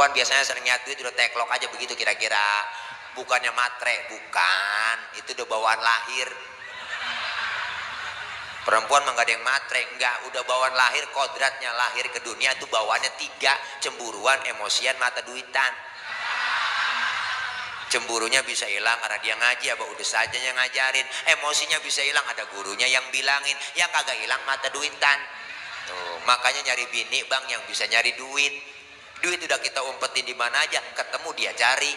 Perempuan biasanya sering nyatu itu udah teklok aja begitu kira-kira. Bukannya matre, bukan. Itu udah bawaan lahir. Perempuan mah gak ada yang matre, enggak. Udah bawaan lahir, kodratnya lahir ke dunia itu bawaannya 3. Cemburuan, emosian, mata duitan. Cemburunya bisa hilang karena dia ngaji, apa udah saja yang ngajarin. Emosinya bisa hilang, ada gurunya yang bilangin. Yang kagak hilang mata duitan. Tuh, makanya nyari bini bang yang bisa nyari duit. Duit udah kita umpetin di mana aja, ketemu dia cari.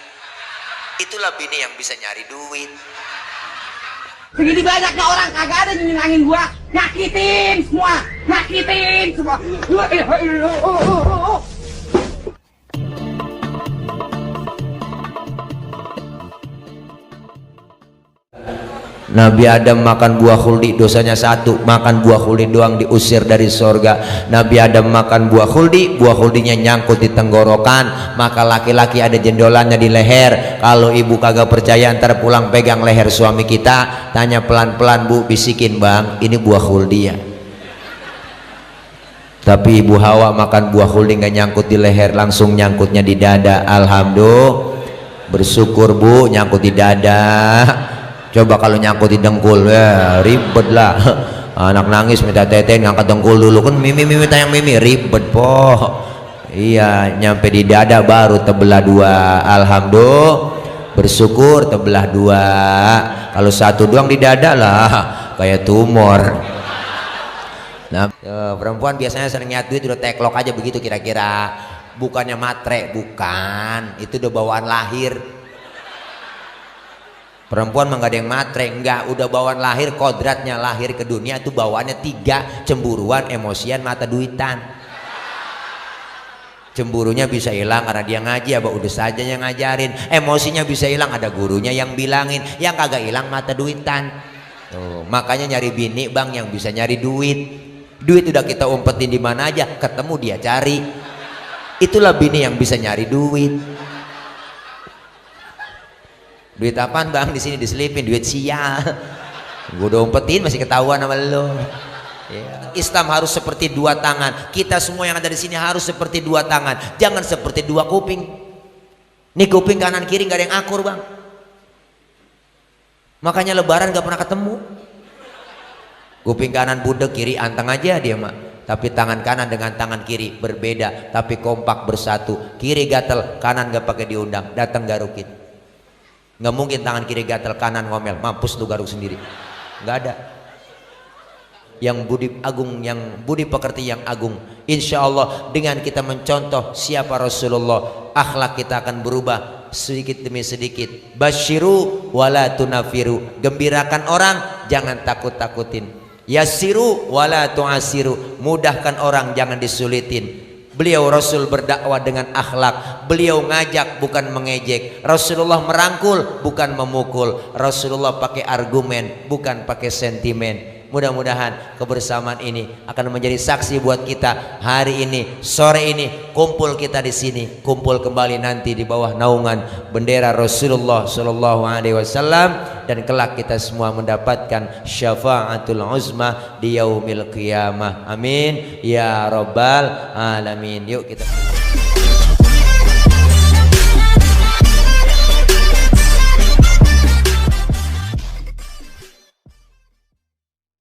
Itulah bini yang bisa nyari duit. Segini banyaknya orang kagak ada yang nyenangin gua, nyakitin semua. Nabi Adam makan buah khuldi, dosanya 1. Makan buah khuldi doang diusir dari surga. Nabi Adam makan buah khuldinya nyangkut di tenggorokan. Maka laki-laki ada jendolannya di leher. Kalau ibu kagak percaya, ntar pulang pegang leher suami kita, tanya pelan-pelan, bu, bisikin, bang, ini buah khuldi ya. Tapi ibu Hawa makan buah khuldi nggak nyangkut di leher, langsung nyangkutnya di dada. Alhamdulillah, bersyukur bu, nyangkut di dada. Coba kalau nyangkut di dengkul, ya ribet lah. Anak nangis minta tete, ngangkat dengkul dulu, kan mimi tayang mimi, ribet po. Iya, nyampe di dada baru tebelah 2. Alhamdulillah, bersyukur tebelah 2. Kalau 1 doang di dada lah kayak tumor. Nah, perempuan biasanya sering nyatu itu udah teklok aja begitu kira-kira. Bukannya matre, bukan. Itu udah bawaan lahir. Perempuan mah gak ada yang matre, enggak. Udah bawaan lahir, kodratnya lahir ke dunia itu bawaannya 3. Cemburuan, emosian, mata duitan. Cemburunya bisa hilang karena dia ngaji, apa udah saja yang ngajarin. Emosinya bisa hilang, ada gurunya yang bilangin. Yang kagak hilang mata duitan. Tuh, makanya nyari bini bang yang bisa nyari duit. Duit udah kita umpetin di mana aja, ketemu dia cari. Itulah bini yang bisa nyari duit. Duit apaan bang? Di sini diselipin duit sial. Gue udah umpetin masih ketahuan sama lo. Ya. Islam harus seperti 2 tangan. Kita semua yang ada di sini harus seperti 2 tangan. Jangan seperti 2 kuping. Nih kuping kanan kiri gak ada yang akur bang. Makanya lebaran gak pernah ketemu. Kuping kanan budek, kiri anteng aja dia mah. Tapi tangan kanan dengan tangan kiri berbeda, tapi kompak bersatu. Kiri gatel, kanan gak pakai diundang, datang garukin. Nggak mungkin tangan kiri gatel kanan ngomel, mampus lu garuk sendiri. Nggak ada. Yang budi agung, yang budi pekerti yang agung. Insya Allah dengan kita mencontoh siapa Rasulullah, akhlak kita akan berubah sedikit demi sedikit. Basyiru wala tunafiru, gembirakan orang, jangan takut-takutin. Yassiru wala tu'asiru, mudahkan orang, jangan disulitin. Beliau Rasul berdakwah dengan akhlak. Beliau ngajak bukan mengejek. Rasulullah merangkul bukan memukul. Rasulullah pakai argumen bukan pakai sentimen. Mudah-mudahan kebersamaan ini akan menjadi saksi buat kita hari ini, sore ini, kumpul kita di sini, kumpul kembali nanti di bawah naungan bendera Rasulullah Shallallahu Alaihi Wasallam, dan kelak kita semua mendapatkan syafaatul uzma di yaumil qiyamah. Amin ya rabbal alamin. Yuk kita